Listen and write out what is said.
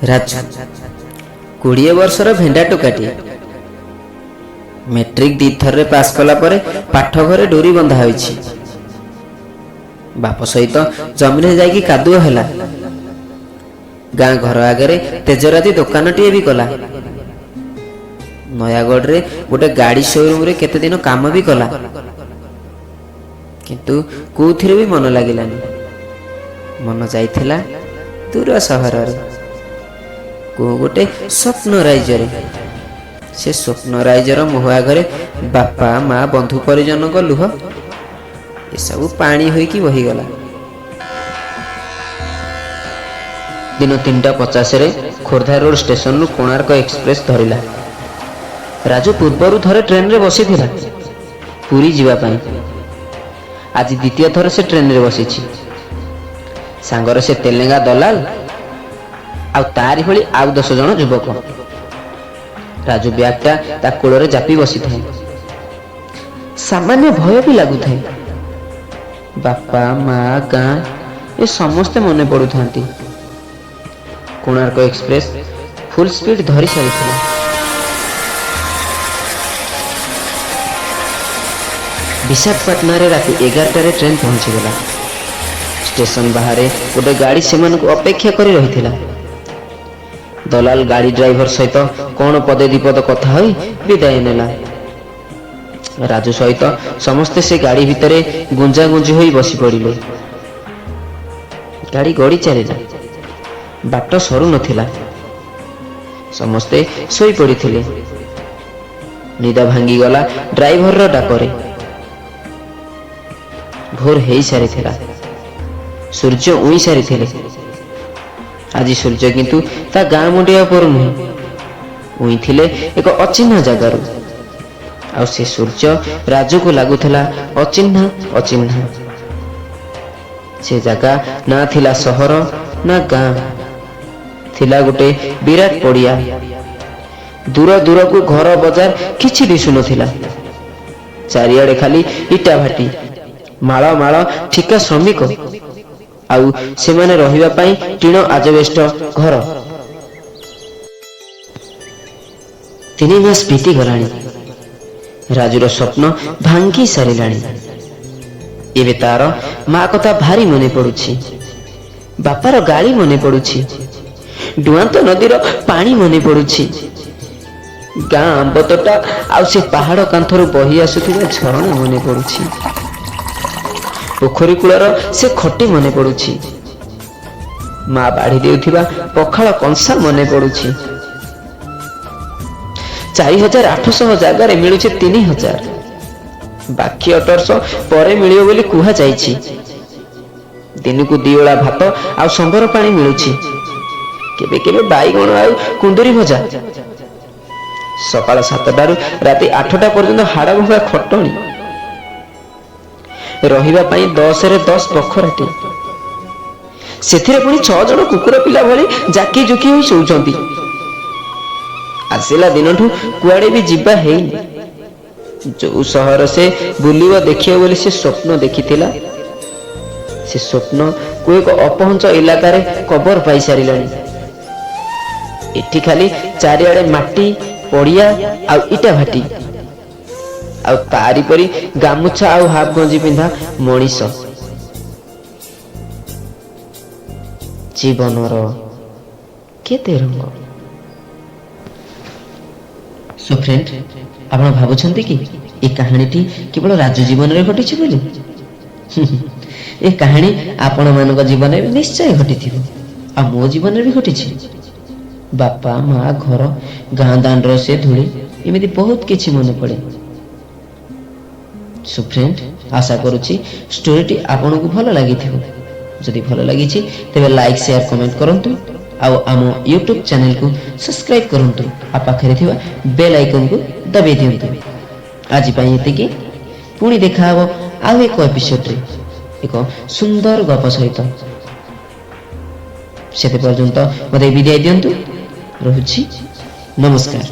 ରାଜୁ 20 ବର୍ଷର ଭେଣ୍ଡା ଟୋକାଟିଏ। ମେଟ୍ରିକ 2 ଥରରେ ପାସ୍ କଲା ପରେ ପାଠ ଘରେ ଡୋରି ବନ୍ଧା ହୋଇଛି। ବାପ ସହିତ ଜମିରେ ଯାଇକି କାଦୁଅ ହେଲା। ଗାଁ ଘର ଆଗରେ ତେଜରାତି ଦୋକାନଟିଏ ବି କଲା। ନୟାଗଡ଼ରେ ଗୋଟେ ଗାଡ଼ି ସୋରୁମରେ କେତେ ଦିନ କାମ ବି କଲା। କିନ୍ତୁ କୋଉଥିରେ ବି ମନ ଲାଗିଲାନି। ମନ ଯାଇଥିଲା ଦୂର ସହରରେ, କୋଉ ଗୋଟେ ସ୍ୱପ୍ନ ରାଇଜରେ। ସେ ସ୍ୱପ୍ନ ରାଇଜର ମୋହ ଆଗରେ ବାପା, ମା, ବନ୍ଧୁ ପରିଜନଙ୍କ ଲୁହ ଏସବୁ ପାଣି ହୋଇକି ବହିଗଲା। ଦିନ 3:50ରେ ଖୋର୍ଦ୍ଧା ରୋଡ ଷ୍ଟେସନରୁ କୋଣାର୍କ ଏକ୍ସପ୍ରେସ ଧରିଲା ରାଜୁ। ପୂର୍ବରୁ ଥରେ ଟ୍ରେନରେ ବସିଥିଲା ପୁରୀ ଯିବା ପାଇଁ। ଆଜି ଦ୍ୱିତୀୟ ଥର ସେ ଟ୍ରେନରେ ବସିଛି। ସାଙ୍ଗରେ ସେ ତେଲେଙ୍ଗା ଦଲାଲ ଆଉ ତାରି ଭଳି ଆଉ 10 ଜଣ ଯୁବକ। ରାଜୁ ବ୍ୟାଗଟା ତା କୋଳରେ ଚାପି ବସିଥାଏ। ସାମାନ୍ୟ ଭୟ ବି ଲାଗୁଥାଏ। ବାପା, ମା, ଗାଁ ଏ ସମସ୍ତେ ମନେ ପଡୁଥାନ୍ତି। କୋଣାର୍କ ଏକ୍ସପ୍ରେସ ଫୁଲ ସ୍ପିଡ୍ ଧରି ସାରିଥିଲା। ବିଶାଖାପାଟଣାରେ ରାତି 11ଟାରେ ଟ୍ରେନ୍ ପହଞ୍ଚିଗଲା। ଷ୍ଟେସନ ବାହାରେ ଗୋଟେ ଗାଡ଼ି ସେମାନଙ୍କୁ ଅପେକ୍ଷା କରି ରହିଥିଲା। ଦଲାଲ ଗାଡ଼ି ଡ୍ରାଇଭର ସହିତ କ'ଣ ପଦେ ଦିପଦ କଥା ହୋଇ ବିଦାୟ ନେଲା। ରାଜୁ ସହିତ ସମସ୍ତେ ସେ ଗାଡ଼ି ଭିତରେ ଗୁଞ୍ଜା ଗୁଞ୍ଜି ହୋଇ ବସି ପଡ଼ିଲେ। ଗାଡ଼ି ଗଡ଼ି ଚାଲିଲା। ବାଟ ସରୁନଥିଲା। ସମସ୍ତେ ଶୋଇପଡ଼ିଥିଲେ। ନିଦ ଭାଙ୍ଗିଗଲା ଡ୍ରାଇଭରର ଡାକରେ। ଭୋର ହେଇସାରିଥିଲା। ସୂର୍ଯ୍ୟ ଉଇଁ ସାରିଥିଲେ। ଆଜି ସୂର୍ଯ୍ୟ କିନ୍ତୁ ତା ଗାଁ ମୁଣ୍ଡିଆ ଉପରୁ ନୁହେଁ, ଉଇଁଥିଲେ ଏକ ଅଚିହ୍ନା ଜାଗାରୁ। ଆଉ ସେ ସୂର୍ଯ୍ୟ ରାଜୁକୁ ଲାଗୁଥିଲା ଅଚିହ୍ନା ଅଚିହ୍ନା। ସେ ଜାଗା ନା ଥିଲା ସହର ନା ଗାଁ, ଥିଲା ଗୋଟେ ବିରାଟ ପଡ଼ିଆ। ଦୂର ଦୂରକୁ ଘର, ବଜାର କିଛି ଦିଶୁନଥିଲା। ଚାରିଆଡ଼େ ଖାଲି ଇଟା ଭାଟି, ମାଳ ମାଳ ଠିକା ଶ୍ରମିକ ଆଉ ସେମାନେ ରହିବା ପାଇଁ ଟିଣ ଆଜବେଷ୍ଟ ଘର। 3 ମାସ ବିତିଗଲାଣି। ରାଜୁର ସ୍ୱପ୍ନ ଭାଙ୍ଗି ସାରିଲାଣି। ଏବେ ତାର ମା କଥା ଭାରି ମନେ ପଡୁଛି, ବାପାର ଗାଳି ମନେ ପଡୁଛି, ଡୁଆନ୍ତ ନଦୀର ପାଣି ମନେ ପଡୁଛି, ଗାଁ ଆମ୍ବ ତୋଟା ଆଉ ସେ ପାହାଡ଼ କାନ୍ଥରୁ ବହି ଆସୁଥିବା ଝରଣା ମନେ ପଡୁଛି, ପୋଖରୀ କୂଳର ସେ ଖଟି ମନେ ପଡୁଛି, ମା ବାଢି ଦେଉଥିବା ପଖାଳ କଂସା ମନେ ପଡୁଛି। 4800 ଜାଗାରେ ମିଳୁଛି 3000। ବାକି 1800 ପରେ ମିଳିବ ବୋଲି କୁହାଯାଇଛି। ଦିନକୁ ଦିଓଳା ଭାତ ଆଉ ସମ୍ବର ପାଣି ମିଳୁଛି, କେବେ କେବେ ବାଇଗଣ ଆଉ କୁନ୍ଦୁରି ଭଜା। ସକାଳ 7ଟାରୁ ରାତି 8ଟା ପର୍ଯ୍ୟନ୍ତ ହାଡ଼ ଭଙ୍ଗା ଖଟଣି। ରହିବା ପାଇଁ 10ରେ 10 ବଖରାଟି, ସେଥିରେ ପୁଣି 6 ଜଣ କୁକୁର ପିଲା ଭଳି ଜାକି ଜୁକି ହୋଇ ଶୋଉଛନ୍ତି। ଆସିଲା ଦିନଠୁ କୁଆଡେ ବି ଯିବା ହେଇନି। ଯୋଉ ସହର ସେ ବୁଲିବ, ଦେଖିବ ବୋଲି ସେ ସ୍ୱପ୍ନ ଦେଖିଥିଲା, ସେ ସ୍ୱପ୍ନକୁ ଏକ ଅପହଞ୍ଚ ଇଲାକାରେ କବର ପାଇସାରିଲାଣି। ଏଠି ଖାଲି ଚାରିଆଡେ ମାଟି, ପଡ଼ିଆ ଆଉ ଇଟା ଭାଟି, ଆଉ ତାରି ପରି ଗାମୁଛା ଆଉ ହାଫ ଗଞ୍ଜି ପିନ୍ଧା ମଣିଷ। ଜୀବନର କେତେ ରଙ୍ଗ! ସୋ ଫ୍ରେଣ୍ଡ, ଆପଣ ଭାବୁଛନ୍ତି କି ଏ କାହାଣୀଟି କେବଳ ରାଜୁ ଜୀବନରେ ଘଟିଛି ବୋଲି? ଏ କାହାଣୀ ଆପଣମାନଙ୍କ ଜୀବନରେ ବି ନିଶ୍ଚୟ ଘଟିଥିବ ଆଉ ମୋ ଜୀବନରେ ବି ଘଟିଛି। ବାପା, ମା, ଘର, ଗାଁ ଦାଣ୍ଡର ସେ ଧୂଳି, ଏମିତି ବହୁତ କିଛି ମନେ ପଡ଼େ। ସୋ ଫ୍ରେଣ୍ଡ, ଆଶା କରୁଛି ଷ୍ଟୋରିଟି ଆପଣଙ୍କୁ ଭଲ ଲାଗିଥିବ। ଯଦି ଭଲ ଲାଗିଛି, ତେବେ ଲାଇକ୍, ସେୟାର, କମେଣ୍ଟ କରନ୍ତୁ ଆଉ ଆମ ୟୁଟ୍ୟୁବ୍ ଚ୍ୟାନେଲକୁ ସବସ୍କ୍ରାଇବ୍ କରନ୍ତୁ ଆଉ ପାଖରେ ଥିବା ବେଲ୍ ଆଇକନ୍କୁ ଦବାଇ ଦିଅନ୍ତୁ। ଆଜି ପାଇଁ ଏତିକି। ପୁଣି ଦେଖାହବ ଆଉ ଏକ ଏପିସୋଡରେ ଏକ ସୁନ୍ଦର ଗପ ସହିତ। ସେତେ ପର୍ଯ୍ୟନ୍ତ ମୋତେ ବିଦାୟ ଦିଅନ୍ତୁ। ରହୁଛି, ନମସ୍କାର।